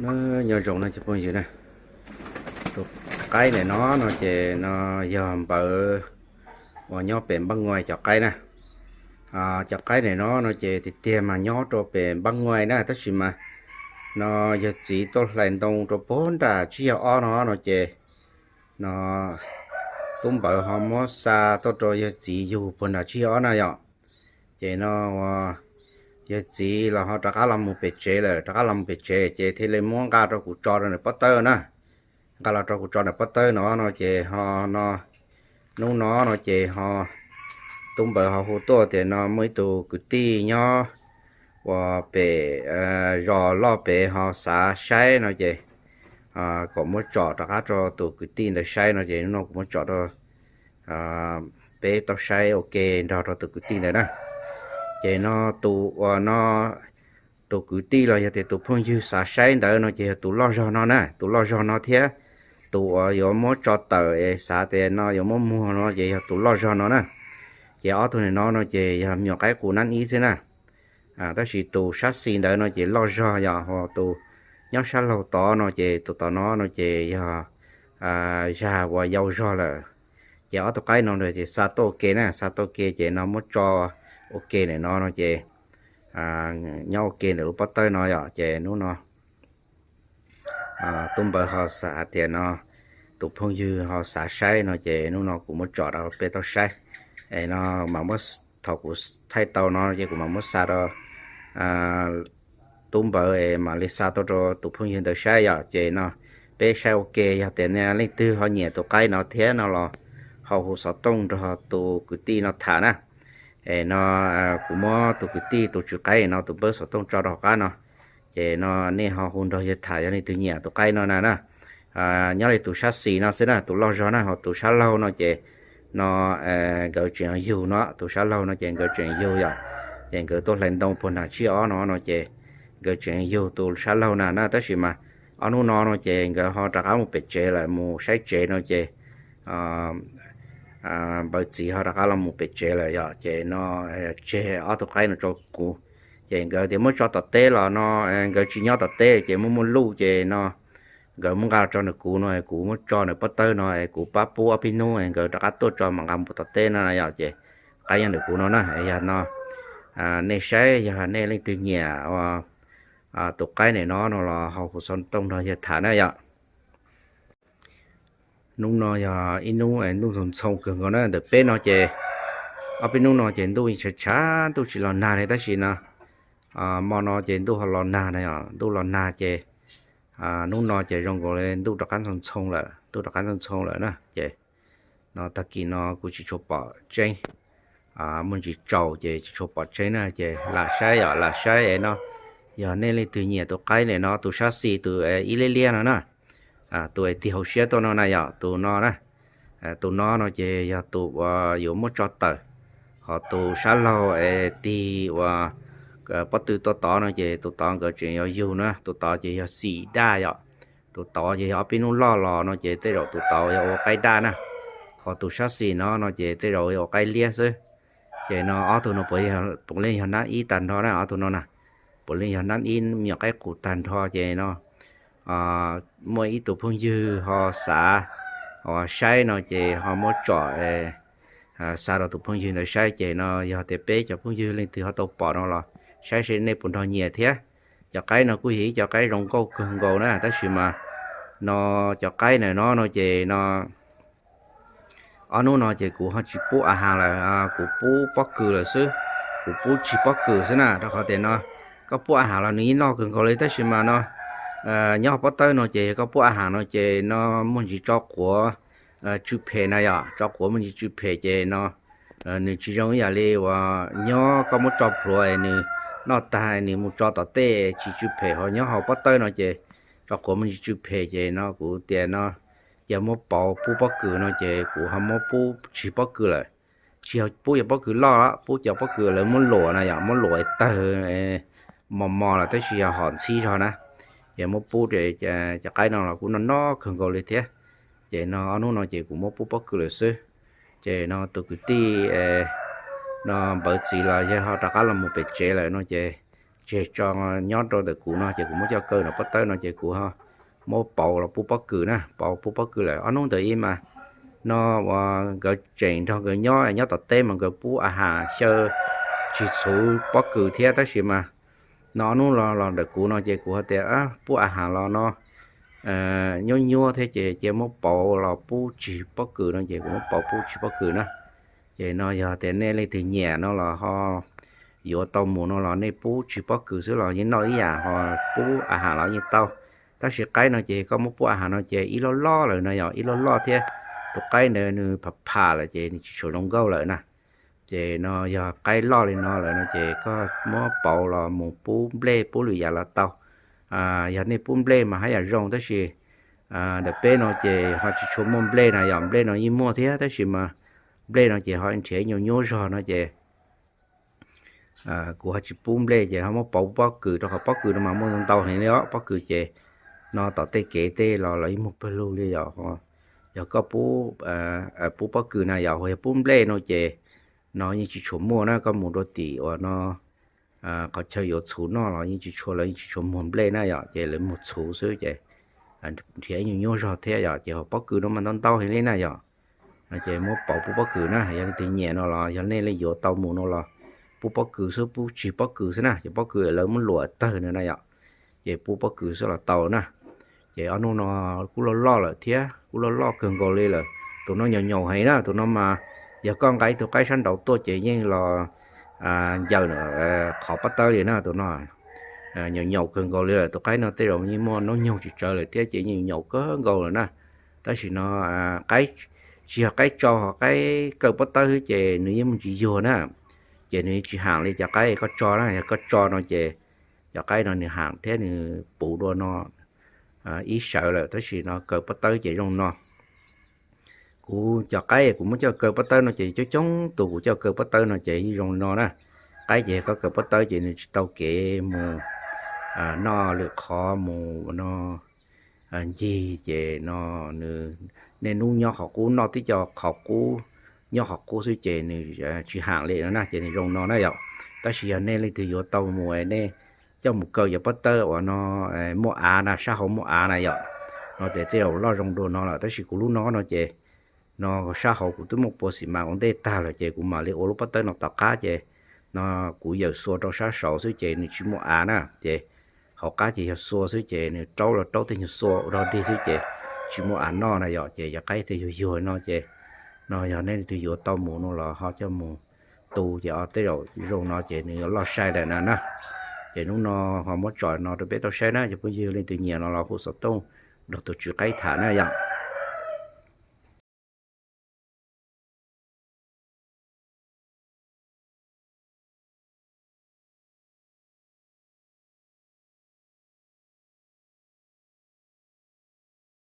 Nyob zoo no cov phooj ywg na, tus qaib ntawm no no ces no yog npawg uas nyob pem Npab Nguaib cov qaib na. Cov qaib ntawm no no ces tiag tiag mas nyob rau pem Npab Nguaib na, tab sis mas no yawg txiv tuaj hlais ntoo rau puag nram tsib caug ob no no ces no tub npawg ho muab xa tuaj rau yawg txiv yug puag nram tsib caug ob na yom. Ces no yawg txiv los ho rov qab los mus pem tsev lawm, rov qab los mus pem tsev ces thiaj li muab nqa rau kuv tso rau ntawm pob tawb na. Nqa los rau kuv tso ntawm pob tawb no no ces ho no hnub no no ces ho tub npawg ho hu tuaj tias no muaj ib tug kwv tij nyob uas pem zos loj pem ho xav saib no ces kom muab tsom rov qab rau tus kwv tij ntawd saib no ces hnub no kuv muab tsom rau peb tau saib ua ke nrog rau tus kwv tij ntawd na. Ces no tus uas no tus kwv tij los yog tias tus phooj ywg xav saib ntawd no ces yog tus loj zog no na, tus loj zog no thiab tus uas yuav muab tso tawm es xav tias no yuav muab muag no ces yog tus loj zog no na. Ces ob tug ntawm no no ces yog me nyuam qaib qus nab ib xwb na. Tab sis tus sab xis ntawd no ces loj zog yom, ho tus nyob sab laug tod no ces tus tod no no ces yog zag uas yau zog lawm. Ces ob tug qaib no ces xa tuaj ua ke na, xa tuaj ua ke ces no muab tso ua ke ntawm no no ces nyob ua ke ntawm lub pob tawb no yom. Ces hnub no tub npawg ho xav hais tias no tus phooj ywg ho xav saib no ces hnub no kuv muab tsom rau peb tau saib. Es no mas muab, thaum kuv thaij tau no ces kuv mam muab xa rau tub npawg es mam li xa tuaj rau tus phooj ywg ntawd saib yom. Ces no peb saib ua ke, yog tias nej leej twg ho nyiam tus qaib no thiab no los ho hu xov tooj nrog tus kwv tij no tham na. Es no kuv muab tus kwv tij tus tswv qaib no tus npawb xov tooj tso rau hauv qab no. Ces no nej ho hu nrog yawg tham yog leej twg nyiam tus qaib no na na. Nyob li tus sab xis no xwb na, tus loj zog na, ho tus sab laug no ces no nkawd tseem yug no, tus sab laug no ces nkawd tseem yug yom. Ces nkawd tuaj hlais ntoo puag nram tsib ob no no ces nkawd tseem yug tus sab laug na na, tab sis mas ob hnub no no ces nkawd ho rov qab mus pem tsev lawm, mus saib tsev no ces npawg txiv ho rov qab los mus pem tsev lawm yom. Ces no tseg ob tug qaib no rau kuv. Ces nkawd tias muab tso tom teb los no nkawd tsis nyob tom teb ces muaj muaj luj ces no nkawd muab nqa los tso ntawm kuv no, kuv muab tso ntawm pob tawb no, kuv pab pub ob peb hnub nkawd rov qab tuaj tso mam nqa mus tom teb no yom. Ces qaib nyob ntawm kuv no na, yog no nej saib yog nej leej twg nyiam tus qaib ntawm no no los ho hu xov tooj nrog yawg tham na yom. Hnub no yog ib hnub ntuj ntxhoo ntxhoo kawg nkaus na, ntawm peb no ces ob peb hnub no ces ntuj tshav tshav ntuj tsis los nag li, tab sis no hmo no ces ntuj ho los nag na, ntuj los nag ces hnub no ces zoo nkaus li ntuj rov qab ntxhoo ntxhoo lawm, ntuj rov qab ntxhoo ntxhoo lawm na. Ces no tag kis no kuv tsis tshua pom tseeb, muaj ntsis tsaus ces tsis tshua pom tseeb na, ces lam saib yom, lam saib es no yog nej leej twg nyiam tus qaib ntawm no, tus sab xis tus ib liab liab no na, tus es tig hauv siab tuaj no na yom, tus no na. Tus no no ces yog tus uas yuav muab tso tawm, ho tus sab laug es tig uas pob tw tuaj tod no ces tus tod nkawd tseem yuav yug na, tus tod ces yog xim daj yom. Tus tod ces yog ob peb hnub loj los no ces tej zaum tus tod yog ua qaib daj na, ho tus sab xis no no ces tej zaum yog ua qaib liab xwb. Ces no ob tug no puav leej yog nab ib tag nrho na, ob tug no na, puav leej yog nab ib me nyuam qaib qus tag nrho. Ces no muaj ib tug phooj ywg ho xav, ho saib no ces ho muab tsom xa rau tus phooj ywg ntawd saib. Ces no yog tias peb cov phooj ywg leej twg ho tau pom no los saib seb nej puas nrog nyiam thiab. Cov qaib no kuj yog ib co qaib zoo nkauj kawg nkaus na, tab sis mas no cov qaib ntawm no no ces no ob hnub no ces kuv ho tsis pub a has lawm, kuv pub pob kws lawm xwb, kuv pub tsig pob kws xwb na, rau qhov tias no koj pub a has los nws yeej noj kawg nkaus li, tab sis mas no nyob hauv pob tawb no ces koj pub a has no ces no muaj ntsis tso quav tsw phem na yom, tso quav muaj ntsis tsw phem ces no nws tsis zoo ib yam li uas nyob koj muab tso plhuav nws noj tag nws mus tso tom tej tsis tsw phem, ho nyob hauv pob tawb no ces tso quav muaj ntsis tsw phem ces no kuv tias no cia muab pauv pub pob kws no ces kuv ho muab pub tsig pob kws lawm. Tsis yog pub cov pob kws loj, pub cov pob kws lawv muab luam na yom, muab luam tawg mos mos lawm tab sis yog hom ntxhib zog na. Ces muab pub cov qaib no los kuj noj noj kawg nkaus li thiab. Ces no ob hnub no ces kuv muab pub pob kws lawm xwb. Ces no tus kwv tij no npawg txiv los yawg ho rov qab los mus pem tsev lawm no ces tseg tso nyob rau ntawm kuv no ces kuv muab coj kaw nram pob tawb no ces kuv muab pauv los pub pob kws na, pauv pub pob kws lawm ob hnub ntawd ib mas no uas nkawd tseem nrog nkawd nyob nyob tom teb mas nkawd pub a has xyaw tsis txhuv pob kws thiab tab sis mas no ob hnub los los ntawm kuv no ces kuv hais tias pub a has los no nyuab nyuab thiab ces cia muab pauv los pub tsis pob kws no ces kuv muab pauv pub tsis pob kws na. Ces no yog tias nej leej twg nyiam no los ho yuav tau mus no los nej pub tsis pob kws xwb los yeej noj ib yam ho pub a has los yeej tau. Tab sis qaib no ces koj muab pub a has no ces ib loj loj lawm no yog ib loj loj thiab tus qaib ntawd nws pham pham lawm ces nws tsis tshua zoo nkauj lawm na. Ces no yog qaib loj li no lawm no ces koj muab pauv los mus pub nplej pub lwm yam los tau. Yog nej pub nplej mas haj yam zoo tab sis ntawm peb no ces ho tsis tshua muaj nplej na yom, nplej no yeej muaj thiab tab sis mas nplej no ces ho nrhiav nyuag nyuab zog no ces kuv ho tsis pub nplej ces ho muab pauv pob kws rau qhov pob kws no mas muaj ntau heev li os, pob kws ces no tom tej kev tej los los yeej muaj pawg lug li yom. Yog koj pub, pub pob kws na yom, yog pub nplej no ces no yeej tsis tshua muaj na, koj mus rau tim uas no qhov chaw yuav txhuv noj los yeej tsis tshua, lawv yeej tsis tshua muag nplej na yom, ces lawv muag txhuv xwb ces nrhiav nyuag nyuab zog thiab yom, ces ho pob kws no mas ntau ntau heev li na yom. No ces muab pauv pub pob kws na, yog leej twg nyiam no los yog nej leej yuav tau mus no los pub pob kws xwb, pub tsig pob kws xwb na, ces pob kws lawv muab luam tawg na na yom, ces pub pob kws xwb los tau na. Ces ob hnub no kuj loj loj lawm thiab, kuj loj loj kawg nkaus li lawm. Tus no nyaum nyaum heev na, tus no mas yog koj nqa ib tug qaib sab nraud tuaj ces yeej los ncaws qhov pob tawb li na tus no. Nyaum nyaum kawg nkaus li lawm, tus qaib no tej zaum yeej muaj hnub nyoog tsis tsawg lawm thiab ces yeej nyaum kawg nkaus lawm na. Tab sis no qaib, tsis yog qaib tso, qaib kaw pob tawb xwb ces nws yeej muaj ntsis yuag na, ces nws yeej tsis ham li cov qaib koj tso na. Yog koj tso no ces cov qaib no nws ham thiab nws puv dua no ib sawv lawm, tab sis no kaw pob tawb ces zoo no. Kuv cov qaib kuv muab coj kaw pob tawb no ces coob coob tus kuv coj kaw pob tawb no ces yeej zoo li no na. Qaib ces koj kaw pob tawb ces nws tsis tau kev mus noj lwm qhov mus no ncig ces no nws niaj hnub nyob qhov qub, noj tib co qhov qub, nyob qhov qub xwb ces nws tsis ham li no na, ces nws zoo no na yom. Tab sis yog nej leej twg yuav tau mus nej coj mus kaw cov pob tawb uas no muaj av na, sab hauv muaj av na yom, no ces tej zaum loj zoo dua no lawm, tab sis kuv lub no no ces no sab hauv kuv twb muaj pua xim mas ua ntej tag lawm ces kuv mam li ua lub pob tawb no tom qab ces no kuv yawm xua rau sab saud xwb ces nws tsis muaj av na, ces hauv qab ces yog xua xwb ces nws raub los raub tej nyuag xua ua dog dig xwb ces tsis muaj av noj na yom. Ces cov qaib tej yuag yuag no ces no yog nej leej twg yuav tau mus no los ho coj mus tu ces tej zaum zoo no ces nws yuav loj sai lawm na na. Ces hnub no ho muab tso no rau peb tau saib na, cov phooj ywg leej twg nyiam no los hu xov tooj nrog tus tswv qaib tham na yom.